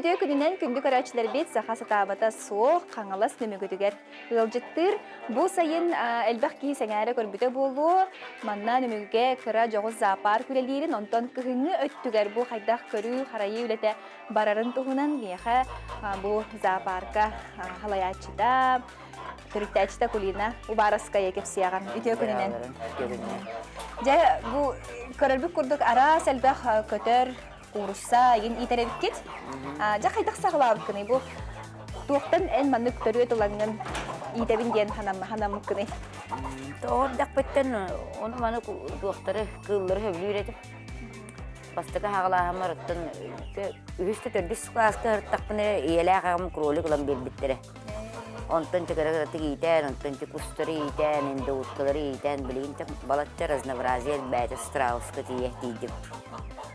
Үтүө күнүнэн күндү көрөөччүлэрбит саха сатаабата суох Хаҥалас Нөмүгүтүгэр ыалдьыттыыр. Бу сайын элбэх киһи сэҥээрэ көрбүтэ буолуо. Манна Нөмүгүгэ кыра дьоҕус зоопарк үлэлиирин, онтон кыһыҥҥы өттүгэр бу хайдах көрүү-харайыы үлэтэ барарын туһунан миэхэ бу зоопарка халайааччыта, төрүттээччитэ Кулина Убаровская кэпсиэҕэ. Үтүө күнүнэн. Дьэ, бу көрөрбүт курдук араас элбэх көтөр, куурусса игин иитэр эбиккит. Дьэ, хайдах саҕалаабыккыный бу? Туохтан эн маннык төрүөт ылаҥҥын иитэбин диэн ханаммыккыный? Тоҕо эрдэхпиттэн ону маны туохтары, кыыллары сөбүлүүр этим. Бастакы хаҕалааһыммар оттон үһүс да төрдүс кылааска сырыттахпына ийэлээх аҕам кролик ылан биэрбиттэрэ. Онтон кыра-кыратык иитэн, онтон кустары иитэн, индоуткалары иитэн, билигин балачча разнообразие элбээтэ страуска тиийэ тиийдим.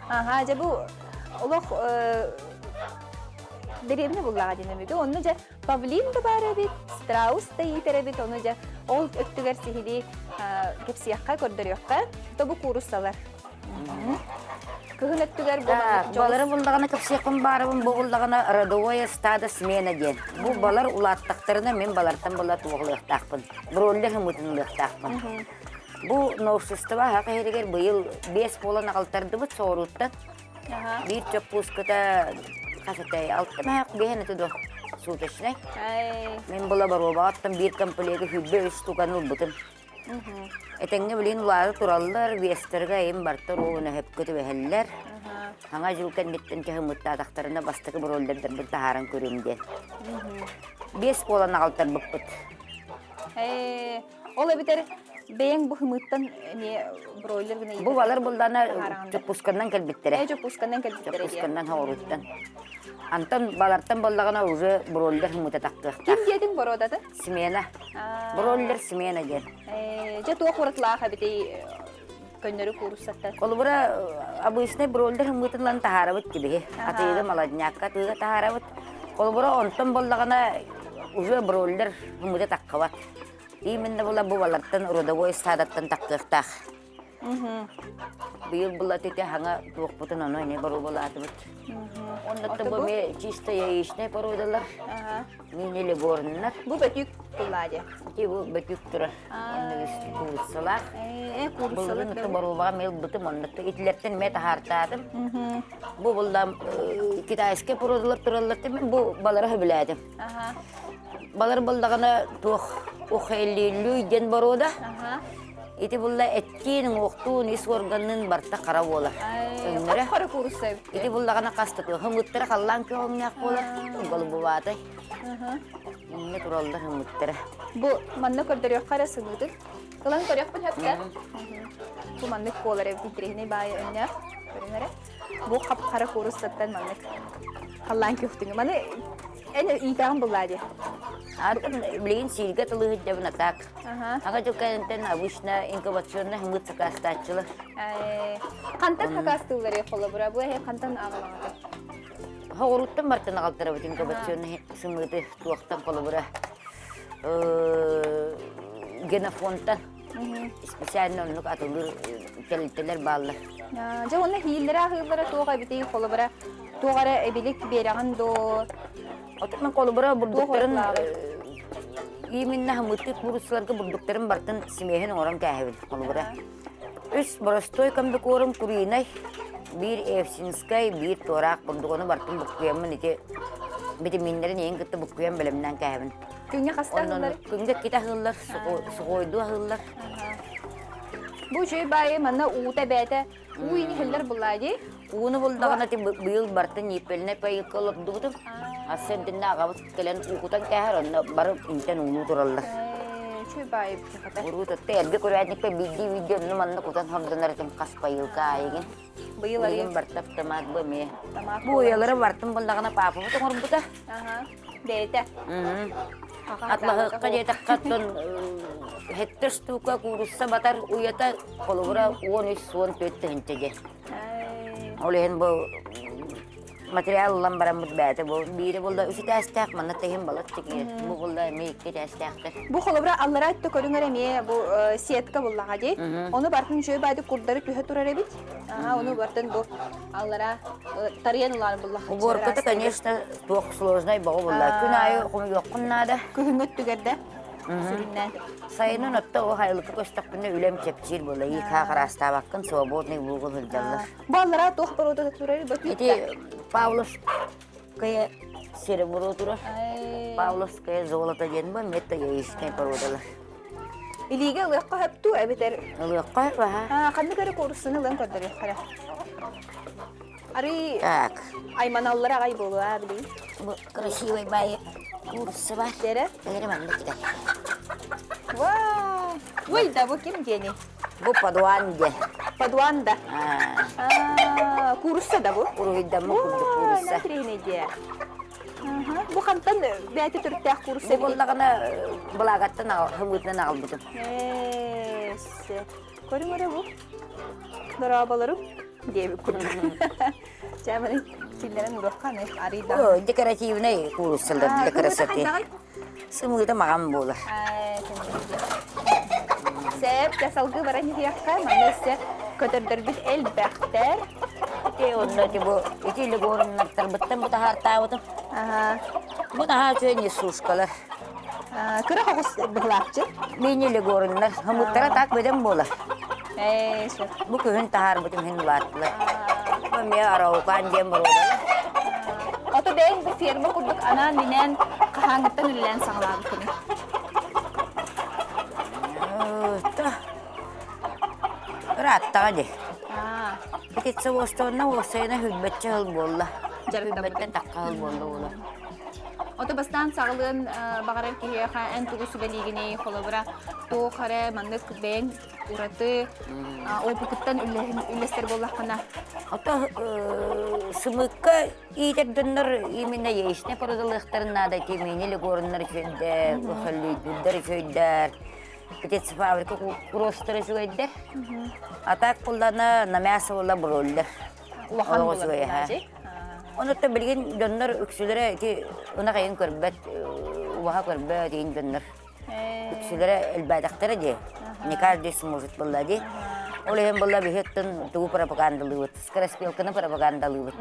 Аха, дьэ бу олох дэриэбинэ буллаҕа диэн эмигэ. Онно дьэ павлин да баар эбит, страус да иитэр эбит, ону дьэ ол өттүгэр сиһилии кэпсиэххэ, көрдөрүөххэ. То бу кууруссалар. Кыһын өттүгэр бу Балары буллаҕына кэпсиэхпин баарыбын бу буллаҕына родовое стадо смена диэн. Бу балар улааттахтарына мин балартан була туоҕулуохтаахпын. Бройлер хымытын ылыахтаахпын. Бу новшество аһах иһэригэр быйыл биэс буолан аҕалтардыбыт соҕурууттан. Биир чоппууската хас этэй алта мэһэх биэһэн этэ дуо суточнай. Мин була боруобаҕаттан биир комплегы 23 штуканы ылбытым. Этэҥҥэ билигин улаата тураллар, биэстэргэ айым барта оруобуна сөпкө түбэһэллэр. Саҥа дьыл кэнниттэн чаһыммыттаатахтарына бастакы бройлердарбын таһааран көрүөм диэн. Биэс буолан аҕалтарбыппыт. Ээ, ол эбэтэр бэйэҥ бу хымыыттан эмиэ бройлер гына Бу балар буллана Дьокуусканнан кэлбиттэрэ. Ээ, Дьокуусканнан кэлбиттэрэ Дьокуусканнан хоҕуруттан. Антон балартан боллаҕына уже бройлер хымыта тахтыахтаах. Ким диэтиҥ боруодата? Смена. Бройлер смена диэн. Дьэ туох уратылаах эбитий көннөрү кууруссаттан? Холобура, обычный бройлер хымыытынан таһаарабыт тибиһи. Атыыга молоднякка атыыга таһаарабыт. Холобура, онтон боллаҕына уже бройлер хымыыта таххыбат. Именно була бу балартан родовой стадаттан таххыахтаах. Быйыл была тете хаҥа туохпутун ону эне боруобалаатыбыт. Оннуттан бу эмиэ чисто яичнай породалар, мини-легорннар. Бу бөтүүк туллаа Ити бу бөтүүк турар. Онно кууруссалаах. Кууруссалаах. Былырыын боруобаҕа эмиэ ылбытым, оннуттан итилэртэн эмиэ таһаартаатым. Бу буллам китайскай породалар тураллар, мен бу балары сөбүлээтим. Балар буллаҕына туох ухэллииллүү диэн боруода. Ити булла эттиин, уҥуохтуун, ис уорганныын барыта хара буолар. Өҥнөрө. Хара куурусса эбит. Ити буллаҕына хаста хымыттара халлаан күөҕүҥнээх буолар. Голубоватай. Иннэ тураллар хымыттара. Бу манна көрдөрүөххэ эрэ сымыытын. Ылан көрүөхпүн сөптө. Бу маннык буолар эбит интэриэһинэй баайы өҥнөөх. Көрүҥ эрэ. Бу хап-хара кууруссаттан маннык халлаан күөхтүҥү. Маны Эн иитэҕин буллаа дии. Атын билигин сииргэ тылыһыддьабын а так. Аҕа дьыл кэнниттэн обычно инкубационный хымыт сакаастааччылар. Хантан сакаастыыллар холобура бу эһи хантан аҕалаҕыт? Хоҕуруттан бартан аҕалтарабыт инкубационный сымыыты туохтан холобура генофонтан специально оннук атылыыр тэрилтэлэр бааллар. Дьэ уонна иһииллэрэ аһыыллара туох эбитий холобура Туох эрэ эбилик биэрэҕин дуо? Отут холобура бурдуктарын именно хамыттыы кууруссаларга бурдуктарын бартын смеһин оҥорон кээһэбин холобура. Үс боростой комбикорм куриный, биир эвсинскай, биир туораах бурдук ону бартын буккуйаммын ити витаминнэрин эйин кытта буккуйан бэлэмнээн кээһэбин. Күҥҥэ хаста аһыыллар? Күҥҥэ иккитэ аһыыллар, сухойдуу аһыыллар. Бу үчүгэй баайы манна уута бэйэтэ Уу иһиллэр буллаа дии. Ууну булдаҕына ти быйыл барытын ньииппэлинэй пайылка олордубутум. Асы эрдиннэ аҕабыт кэлэн уукутан кээһэр, онно бары интэн уулуу тураллар. Үчүгэй баайы хата. Урут отто эргэ күрээтникпэ биирдии-биирдии онну манна кутан хордонор этим хас пайылка аайыгын. Быйыл Билигин барыта автомат бу эмиэ. Бу уйалары бартын буллаҕына паапабыт оҥорбута. Бэйэтэ. Атлаһыахха диэтэххэ оттон хэттэ штука куурусса батар уйата холобура 13-14 тыһыынча диэн. Ол иһин бу Материал ылан бараммыт бэйэтэ бу биири булла үс этээстээх, манна тэһин балык тикиир. Бу булла эмиэ икки этээстээхтэр. Бу холобура аллараа өттө көрүҥэр эмиэ бу сетка буллаҕа дии. Ону бартын үчүгэй баайдык курдары түһэ турар эбит. Аха, ону бартын бу аллараа тарыйан ылаан буллахха. Уборката, конечно, туох сложнай боҕу булла. Күн аайы хомуйуоххун наада. Күһүҥҥү өттүгэр да сүрүннээн. Сайынын отто ол хайылыкка көстөхпүнэ үлэм чэпчиир буолла. Иик-хаах ыраастаабаккын, свободный буолгун сылдьаллар. Бу аллараа туох боруода турар бу Ити Павловская серебро турар. Павловская золото диэн бу эмиэ яичная породалар. Илиигэ ылыахха сөп дуу эбэтэр Ылыахха сөп аха. Ханнык эрэ кууруссаны ылан көрдөрүөххэ. Арый Так. айманаллар аҕай буолуо аа билигин. Бу красивый бай куурусса бар. Дэрэ? Дэрэ маннык тигэр. Вау! Ой, да бу ким диэний? Бу падуан диэн. Падуан да? Аа, куурусса да бу? Уруһуйдаммыт курдук куурусса. Тренеде. Бу хантан бэйэтэ төрүттээх куурусса Бу буоллаҕына былаагаттан хымыытынан аҕалбытым. Көрүҥ эрэ бу. Дорооболорум диэбит курдук. Чэ, маны киллэрэн уруохха арыйда. Декоративный кууруссалар для красоты. Сымыыта маҕан буолар. Сэп, дьэ салгыы баран иһиэххэ, манна өссө көтөрдөрбүт элбэхтэр. Ити онно ити бу ити легорннартарбыттан бу таһаартаабытым. Бу наһаа үчүгэй несушкалар. Кыра хоҕус быһылаахчы. Мини легорннар. Хомуттара так бөдөҥ буолар. Ээ, сөп. Бу күһүн таһаарбытым иһин улааттылар. Бу эмиэ араукан диэн боруодалар. Ото бэйэҥ бу ферма курдук анаан-минээн хаһааҥҥыттан үлэлээн саҕалаабыккыный? Ырааттаҕа дии. Итиччэ уостуонна уопсайынан сүүрбэччэ сыл буолла. Сүүрбэттэн тахха сыл буолла буолар. Ото бастаан саҕалыан баҕарар киһиэхэ эн тугу сүбэлиигиний? Холобура, туох эрэ маннык бэйэҥ ураты опытыттан үллэстэр буоллаххына? Ото сымыыкка иитэр дьоннор именно яичный породалыахтарын наада тимини легорннар үчүгэйдэр, хөллүйдүрдэр үчүгэйдэр, птицефабрика куростара үчүгэйдэр. А так буллана на мясо буолла бройлер. Улахан Олох үчүгэй аһа. Онуттан билигин дьоннор үксүлэрэ ити ынах эйин көрбөт, убаһа көрбөт иин дьоннор. Үксүлэрэ элбээтэхтэрэ дии. Не каждый сможет буолла дии. Ол иһин буолла биһи оттон тугу пропагандалыыбыт, скороспелканы пропагандалыыбыт.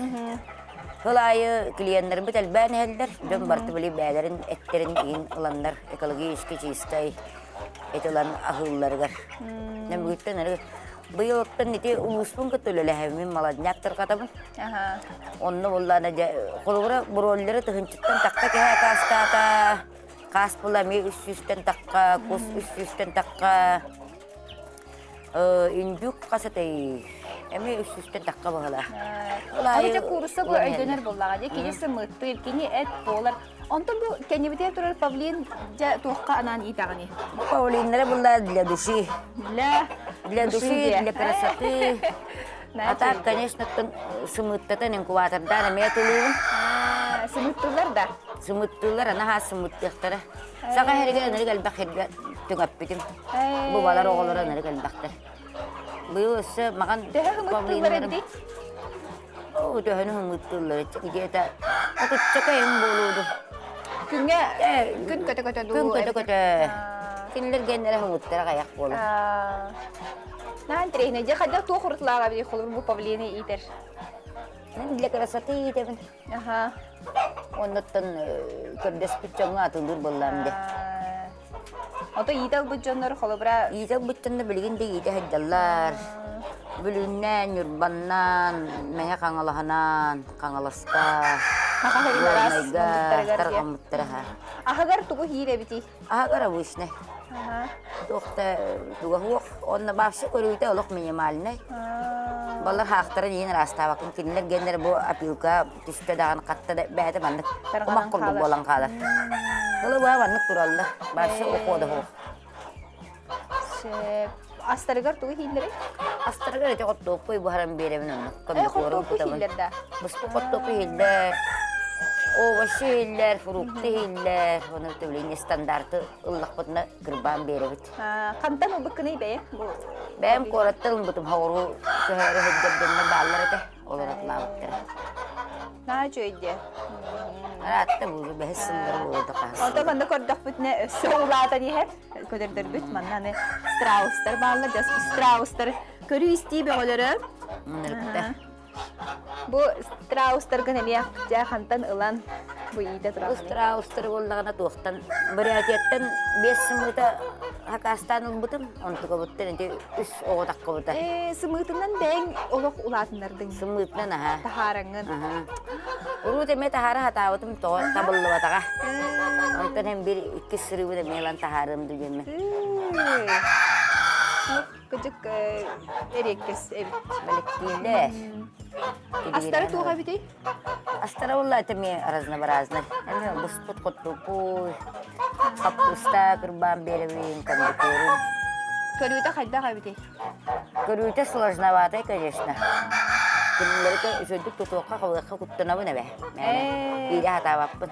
Сыл аайы клиеннэрбит элбээн иһэллэр, дьон барыта били бэйэлэрин эттэрин иһин ыланнар экологически чистай эт ылан аһыылларыгар. Нөмүгүттэн эрэ быйыл оттон ити улууспун кытта үлэлэһэммин молодняк тарҕатабын. Онно буоллаана дьэ холобура бройлеры тыһынчыттан тахха киһи акаастаата, Хаас була эмиэ үс сүүстэн тахха, кус үс сүүстэн тахха, индюк хас этэй? Эмиэ үс сүүстэн тахха быһыылаах. Аны дьэ куурусса бу өйдөнөр буоллаҕа дии, кини сымыыттыыр, кини эт буолар. Онтон бу кэннибитигэр турар павлин дьэ туохха анаан иитэҕиний? Павлиннары булла для души. Для Для души, для красоты. А так, конечно, сымыыттатан инкубатордаан эмиэ тылыыбын. Сымыыттыыллар да? Сымыттыыллар, анаһаа сымыттыахтара. Саха иһэригэр ынырык элбэх сиргэ түҥэппитим. Бу балар оҕолоро ынырык элбэхтэр. Быйыл өссө маҕан Төһө һымыттыыллар эбитий? Оо, төһөнү һымыттыыллар где-то отуччака эм буолуоду. Күҥҥэ күн көтө-көтө дуу? Күн көтө-көтө. Кинилэр геннэрэ һымыттара хайах буолар. Наһаа интэриэһинэй. Дьэ, хайдах туох уратылаах эбитий холобур бу павлины иитэр? Мен для красоты иитэбин. Аха. Оннуттан көрдөспүт дьоҥҥо атылыыр буоллаам дии. Ото иитэ ылбыт дьоннор холобура Иитэ ылбыт дьоннор билигин да иитэ сылдьаллар. Бүлүүннээн, Ньурбаннаан, Мэҥэ Хаҥалаһынан, Хаҥаласка, Горнайга тарҕаммыттара. Аһыгар тугу иир эбитий? Аһыгар обычный. Туох да туга суох. Онно вообще көрүүтэ олох минимальный. Балар хаахтарын иһин ыраастаабаккын. Кинилэр геннэр бу опилка түстэ даҕаны хатта да бэйэтэ маннык кумах курдук буолан хаалар. Тылы быһа маннык тураллар. Вообще ухода суох. Сөп. Астарыгар тугу иһииллэрий? Астарыгар ити хортуоппуй буһаран биэрэбин оннук. Комбикорм хортуоппуй кутабын. иһиллэр да? Буспут хортуоппуй иһиллэр. Овощи иһиллэр, фрукты иһиллэр. Ону билигин стандарты ыллахпытына кырбаан биэрэбит. Хантан ылбыккыный бэйэҥ? Бу Бэйэм куораттан ылбытым, хоҕуруу көһөөрү сылдьар дьоннор бааллар этэ, олор атлаабыттара. Наһаа үчүгэй дии. Араатта буолу бэһис сыллары буолду хаһыс. Онтон манна көрдөхпүтүнэ өссө улаатан иһэр. Көтөрдөрбүт манна аны страустар бааллар. Дьас страустар көрүү-истии бөҕөлөрө. Муннарыкта. Бу страустаргын эмиэ дьэ хантан ылан бу иитэ тураҕын? Страустар буоллаҕына туохтан Бурятияттан биэс сымыыта хакаастаан ылбытым, онтукабыттан ити үс оҕо таххыбыта. Ээ, сымыытынан бэйэҥ олох улаатыннардыҥ. Сымыытынан аһа. Таһаараҥҥын. Аһа. Урут эмиэ таһаара сатаабытым тоҕо табыллыбатаҕа. Онтон һэн бир иккис сырыыбын эмиэ ылан таһаарыам дуу диэммин. Кыдьык эриэккэс эбит. Бэлэктииллэр. Астара туох эбитий? Астара буолла это эмиэ разнообразный. Эмиэ буспут хортуоппуй, хаппыыста кырбаан биэрэбин, кондитерум. Көрүүтэ хайдах эбитий? Көрүүтэ сложноватый, конечно. Кинилэри үчүгдүк тутуохха, халыахха куттанабын эбэ. Мээнэ биирэ хатаабаппын.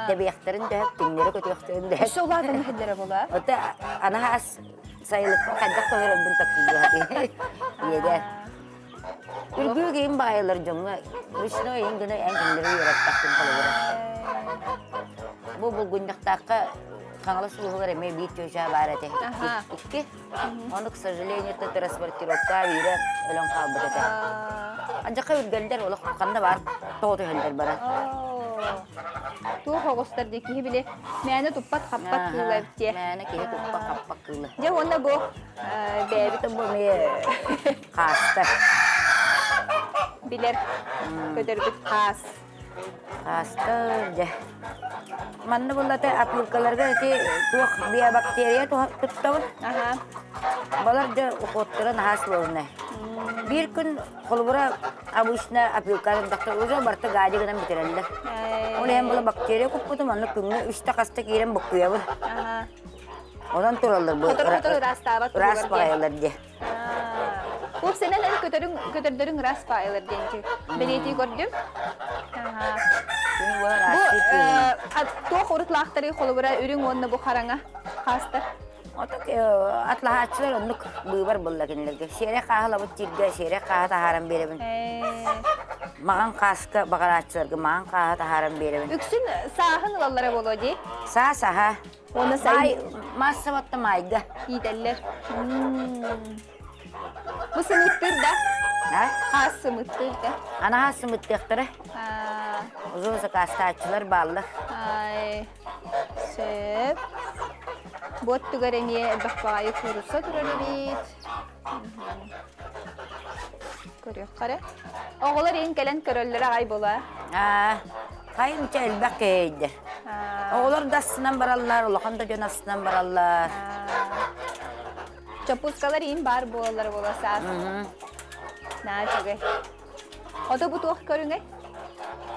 Тэбиэхтэрин дөһөп, түҥнэри көтүөхтэрин дөһөп. Өссө улаатан иһэллэрэ буолаа? Ота анаһаас сайылыкпын хайдах көһөрөрбүн таккыйдыһатыы. Иэдэ. Үргүү киһим баайылар дьоҥҥо ручной иһин гына эн кинилэри үөрэппэхпин холобура. Бу булгунньахтаахха Хаҥалас улууһугар эмиэ биир чуучаа баар этэ. Икки. Ону, к сожалению, транспортировка биирэ өлөн хаалбыт этэ. Адьака үргэллэр олох ханна баар тоҕо түһэллэр баран. Туох оҕустар дии киһи били мээнэ туппат хаппат кыыла эбит дии. Мээнэ киһи туппат хаппат кыыла. Дьэ уонна бу бэйэбит бу эмиэ хаастар. Билэр көтөрбүт хаас. Хаастар дьэ. Манна буллата опилкаларга ити туох биобактерия туттабын. Аха. Балар дьэ уходтара наһаа сложный. Биир күн холобура обычно опилканы уже барыта гади гынан бүтэрэллэр. Ол иһин була бактерия куппутум, онно күҥҥэ үстэ хаста киирэн буккуйабын. Онон тураллар бу. Хотор-хотор ыраастаабат Ыраас баҕайылар диye. Бу сенен эн көтөрүҥ көтөрдөрүҥ ыраас баҕайылар диэн бэлиэтии көрдүм. Бу туох урутлаахтарый холобура үрүҥ уонна бу хараҥа хаастар? Оток атлаһааччылар оннук быыбар булла кинилэргэ. Сиэрэ хааһылабыт тииргэ сиэрэ хааһы таһааран биэрэбин. Маҕан хааска баҕарааччыларга маҕан хааһы таһааран биэрэбин. Үксүн сааһын ылаллара буолуо дии. Саас аһа. Уонна сайын Маассабатта маайга. Иитэллэр. Бу сымыттыыр да? А? Хаас сымыттыыр да? Анаһаа сымыттыахтара. Узун сакаастааччылар бааллар. Ай, сөп. Бу өттүгэр эмиэ элбэх баҕайы куурусса турар эбит. Көрүөххэ эрэ. Оҕолор иһин кэлэн көрөллөрө аҕай буолуо. Аа, хайынча элбэх кэһэйдэр. Оҕолор да астынан бараллар, улахан да дьон астынан бараллар. Чоппускалар иһин баар буолаллар буолуо саас. Наа үчүгэй. Ото бу туох көрүҥэй?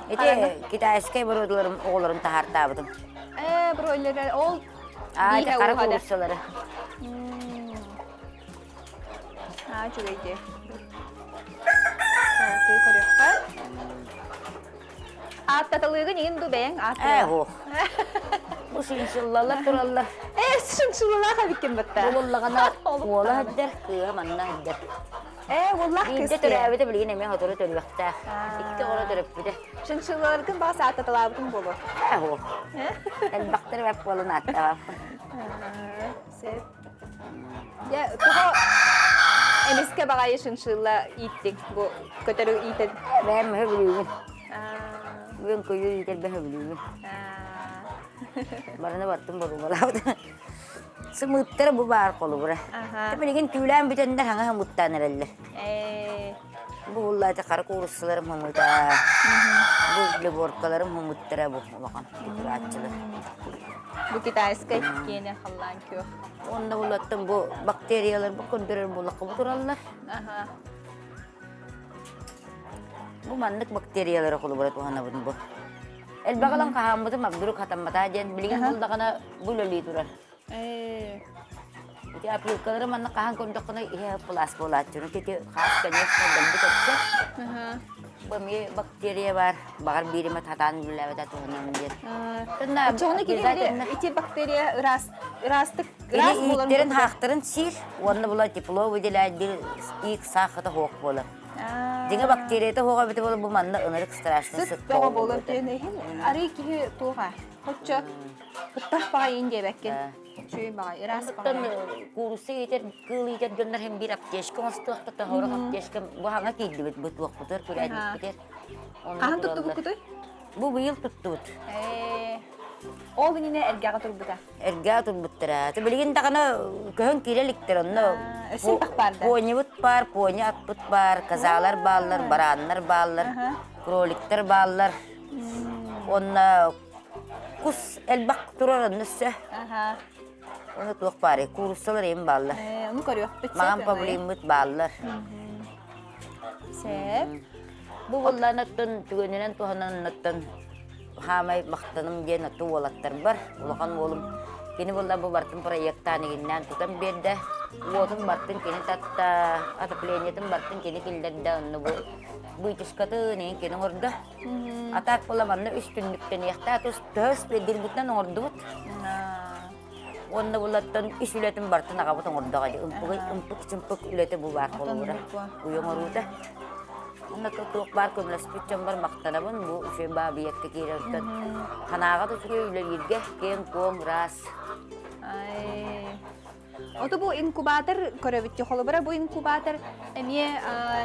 Ити китайскай боруодаларым оҕолорун таһаартаабытым. Ээ, бройлеры ол Аа, ити хара кууруссалары. Аа, үчүгэй дии. Тыы көрүөххэ. Ааттаталыыгын иҥин ду бэйэҥ Ээ, ох. Бу шиншиллалар тураллар. Ээ, шиншиллалаах эбиккин батта. Булуллаҕына уола сылдьар, кыыһа манна сылдьар. Ээ, уоллаах Биирдэ төрөөбүтэ билигин эмиэ сотору төрүөхтээх. Икки оҕону төрөппүтэ. Шиншиллаларгын баҕас ааттаталаабытым буолуо. Ээ, ох. Элбэхтэр бэт буолан ааттаабаппын. Сөп. Дьэ, тоҕо эмискэ баҕайы шиншилла ииттиҥ бу көтөрү иитэн? Бэйэм сөбүлүүбүн. Бүгүн көйүү иитэрбин сөбүлүүбүн. Барыны бартын боруобалаабыт. Сымыыттара бу баар холобура. Билигин түүлээн бүтэннэр хаҥа хымыттаан эрэллэр. Бу буллаати хара кууруссаларым хымыта. Бу леборкаларым хымыттара бу улахан кутурааччылар. Бу китайскай киэнэ халлаан күөх. Онно булаттан бу бактериялар бу көрдөрөр булакка бу тураллар. Бу маннык бактериялары холобура туһанабын бу. Элбэх ылан хаһааммытым абдурук хатаммата диэн билигин булдаҕына бу үлэлии турар. Ити опилкалары манна хаһан көрдөххүнэ иһэ пласт буолааччы. Ити хаас конечно дэлби көттө. Бу эмиэ бактерия бар. Баҕар бииримэ хатаан үлэлээбэтэ туһунан диэн. Оччоҕуна кини ити бактерия ыраас ыраастык ыраас буолан ииттэрин хаахтарын сиир уонна була тепло выделяет бир иик саахата хуох буолар. Дьиҥэ бактерията суоҕа эбитэ буоллар бу манна ынырык страшный сыт бөҕө буолар диэн иһин арый киһи туоха хоччо кыттах баҕайын диэбэккин. Үчүгэй баҕай, ыраас баҕай. Куурусса иитэр, кыыл иитэр дьоннор һин биир аптечка оҥостуохта, тоһоорох аптечка бу хаҥа киирдибит бу туохпутугар күрээтикпитигэр. Хаһан туттубуккутуй? Бу быйыл туттубут. Ол иннинэ эргэҕэ турбута. Эргэҕэ турбуттара. Билигин даҕаны көһөн киирэ иликтэр онно. Өссө элбэх баар да? Понибут баар, пони атпыт баар, козалар бааллар, барааннар бааллар, кроликтар бааллар. Онно кус элбэх турар онно өссө. Ону туох баарый? Кууруссалар эм бааллар. Ону көрүөхпүт. Маҕан павлиммыт бааллар. Сөп. Бу буоллаанаттан түгэнинэн туһананнаттан хаамай махтаным диэн аты уолаттарбар улахан уолум кини буолла бу бартын проектаан игиннээн тутан биэрдэ уотун бартын кини татта отоплениетын бартын кини киллэрдэ онно бу вытяжкатын иһин кини оҥордо а так буола манна үс түннүктэниэхтээх тус төһө спидирбитинэн оҥордубут Уонна булаттан ис үлэтин барытын аҕабыт оҥордоҕо дии. Ымпыгы ымпык-чымпык үлэтэ бу баар холобура. Уйа оҥоруута. Уонна туох баар көмөлөспүт дьоммор махтанабын. Бу үчүгэй баа объекка киирэртэн ханаага да үчүгэй үлэлииргэ киэҥ-куоҥ, ыраас. Ото бу инкубатор көрөбүт холобура бу инкубатор эмиэ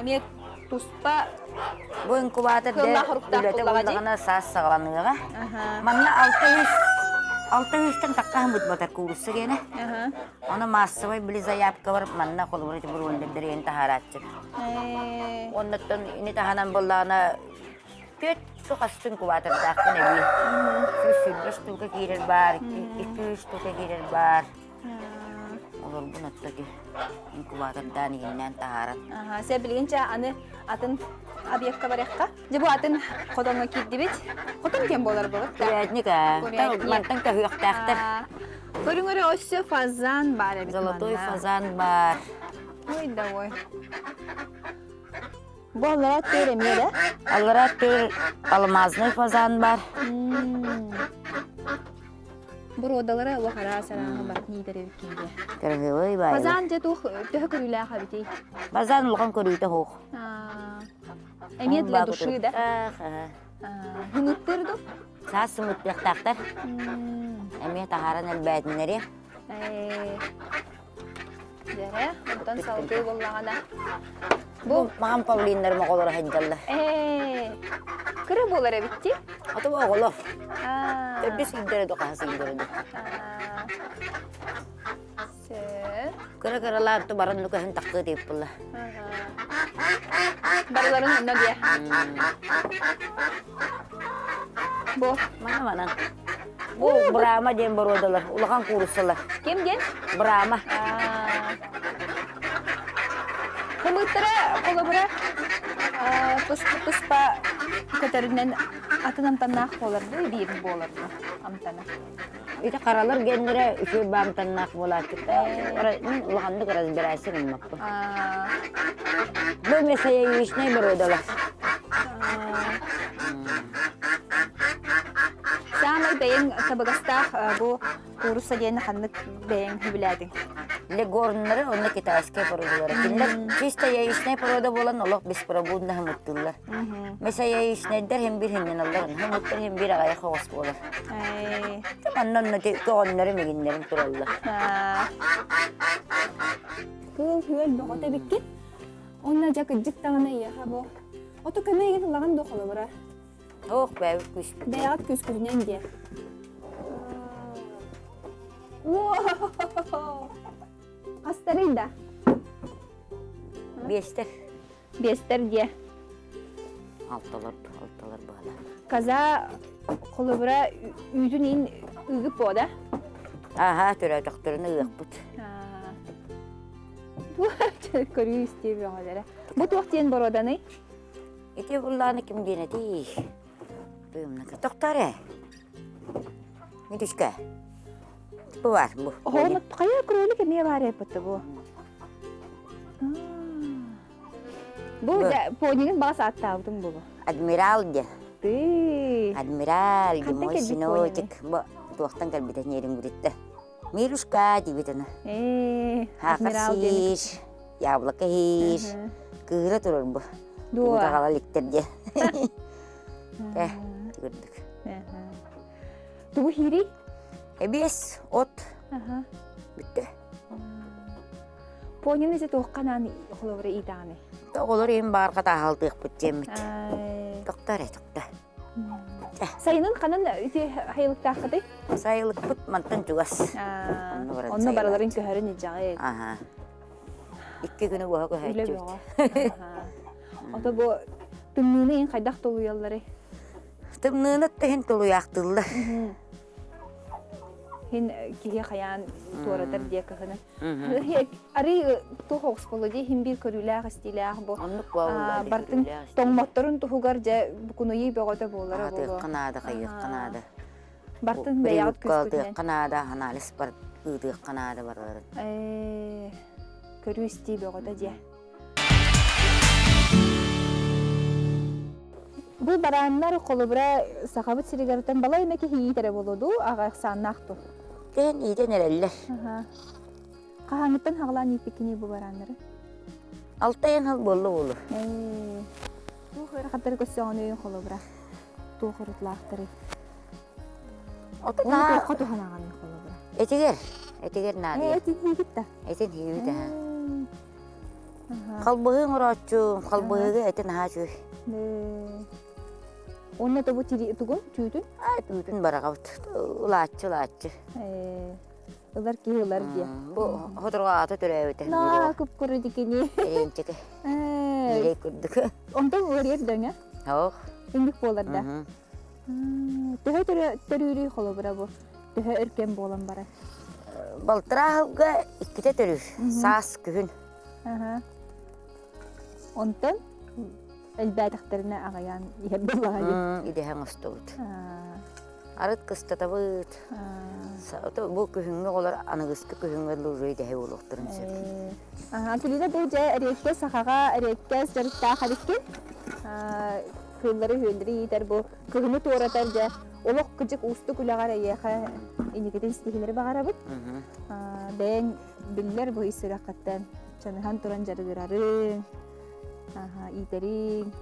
эмиэ туспа Бу инкубатор үлэтэ буоллаҕына саас саҕаланыаҕа. Манна 600 600-тан таххаһыммыт батар куурусса диэнэ. Ону маассабай били заявка бар манна холобура ити бруоллердэр таһаарааччы. Оннуттан ини таһынан буоллаҕына түөрт хастын инкубатордаахпын эбии. 120 штука киирэр баар, 200 штука киирэр баар. Олорбун оттоки инкубатордаан иһиннээн таһааран. Аха, сэ билигин чэ аны атын объекка барыахха. Дьэ бу атын хотоҥҥо киирдибит. Хотон диэн буолар буолук да. Курятник аа. Мантан көһүөхтээхтэр. Көрүҥ эрэ өссө фазан баар эбит Золотой фазан баар. Ой да ой. Бу аллараа түөр эмиэ да? Аллараа түөр алмазный фазан бар. Боруодалара олох араас арааһы барытын иитэр эбиккин дии. Кыргыый баайы. Фазан дьэ туох төһө көрүүлээх эбитий? Фазан улахан көрүүтэ суох. Эмиэ для души да? Хымыттыр ду? Саас сымыттыахтаахтар. Эмиэ таһааран элбээтиннэри. Дьэрэ, онтон салгыы буоллаҕына. Бу маҕан павлиннарым оҕолоро сылдьаллар. Ээ, кыра буолар эбит дии. Ото оҕолор. Төрдүс ыйдара ду хаһыс ыйдара ду. Сөп. Кыра кыралаан ту баран нукаһын таххыы тыыппылла. Барыларын онно диэ. Бу. Мана манан. Бу Брама диэн боруодалар, улахан кууруссалар. Ким диэн? Брама. Хымыттара холобура туспа көтөрүнэн атын амтаннаах буолар дуу, биир буолар дуу амтана? Ити харалар геннэрэ үчүгэй баамтаннаах буолааччыта. Мин улаханнык разбирайся гыммаппын. Бу мясояичнай боруодалар. Саамай бэйэҥ табыгастаах бу куурусса диэн ханнык бэйэҥ сөбүлээтиҥ? Легорннары уонна китайскай породалары. Кинилэр чисто яичнай порода буолан олох беспробудно хымыттыыллар. Мясояичнайдар хим бир хинненаллар, хымыттар хим бир аҕайах оҕус буолар. Манна онно көҕөннөрүм игиннэрим тураллар. Кыыл күөл бөҕөтө эбиккин. Онно дьэ кырдьык даҕаны эйиэхэ бу. Ото көмө игин ылаҕын дуо холобура? Ох, бэйэбит күүспүт. Бэйэҕит күүскүтүнэн диэ. Хастарый да? Биэстэр. Биэстэр диэ. Алталар, алталар баала. Коза холобура үүтүн иин ыгып буода? Аха, төрөөтөхтөрүнэ ыахпыт. Бу көрүү истии бөҕөлөрө. Бу туох диэн боруоданый? Ити буллааны ким диэн этий? Туйумнака. Тохтоор ээ. Митушка. Бу бар, бу. Оһону хайа кролик эмиэ баар эппитте бу. Бу понигин баҕас ааттаабытым бу. Адмирал де. Ты. Адмирал, мой сыночек. Бу туохтан кэлбитэ ньиэриҥ Мирушка диэбит аны. Ээ, Адмирал сиир, яблоко сиир. Кыыра турар бу. Дуо? Таҕала иликтэр диэн. Э, кырдык. Тугу хиирий? Эбиэс, от. Бүттэ. Понины же туохханаан холобура иитаҕыный? Оҕолор иһин баарга тааһалтыахпыт диэммит. Тохтор э, тохто. Сайынын ханан ити хайылыктааххытый? Сайылыкпыт мантан чугас. Онно барыларын көһөрөн илдьэҕит. Аха. Икки күнү быһа көһөөччүбүт. Ото бу тымныыны иһин хайдах тулуйалларый? Тымныыны иһин тулуйаахтыыллар. Хин киһи хайаан туоратар диэ кыһыны. Арый туох оҕус дии хин биир көрүүлээх истиилээх бу бартын тоҥмотторун туһугар дьэ букунуйуу бөҕөтө буолара буолуо. Аатыахха наада, хайыахха наада. Бартын бэйэҕит күскүтүнэн. Прививка наада, анализ бар ыытыахха наада барыларын. Көрүү истии бөҕөтө дьэ. Бу барааннар холобура Сахабыт сиригэртэн балай эмэ киһи иитэрэ буолуо дуу, аҕа ахсааннаах дуу? Кэһэн иитэн эрэллэр. Хаһааҥҥыттан хаҕалаан ииппиккиний бу барааннары? Алтайын хал буолла буолу. Туох ыарахаттары көрсөҕүнүй холобура? Туох орутулаахтарый? Отуна туохха туһанаҕыный холобура? Этигэр, этигэр наадыйар. Этин хийгит да? Этин хийгит да. Халбыһыы оҥорооччу, халбыһыыга этин аһаа үчүгэй. Уонна тобу тугун, түүтүн? Аа, түүтүн бараҕабыт. Ылааччы, ылааччы. Ылар киһи ылар диэ. Бу хоторҕаата төрөөбүтэ. Наа, купкуру дикини. Эринчики. Нирей курдук. Онтон ыарыйар дөҥө? Ох. Инник буолар да. Төһө төрүүрүй холобура бу? Төһө өркөн буолан барар? Балтараа сылга иккитэ төрүүр. Саас, күһүн. Онтон элбээтэхтэринэ аҕыйаан иһэр буоллаҕа дии. Идэһэ оҥостубут. Арыт кыстатабыт. Бу күһүҥҥү оҕолор аныгыскы күһүҥҥэ лужу идэһэ буолуохтарын сөп. Антонина бу дьэ эриэккэ сахаҕа эриэккэс дьарыктаах эбиккин. Кыыллары-үөллэри иитэр бу кыһыны туоратар дьэ олох кыдьык уустук үлэҕэр эйиэхэ инникитин ситиһиилэри баҕарабыт. Бэйэҥ биллэр бу ис сүрэххиттэн чаныһан туран дьарыгырарыҥ, иитэриҥ.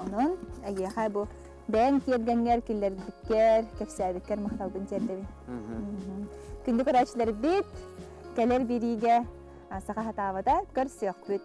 Онон эйиэхэ бу бэйэҥ тиэргэҥҥэр киллэрбиккэр, кэпсээбиккэр махталбын тиэрдэбин. Күндү көрөөччүлэрбит, кэлэр биэриигэ саха сатаабата көрсүөхпүт.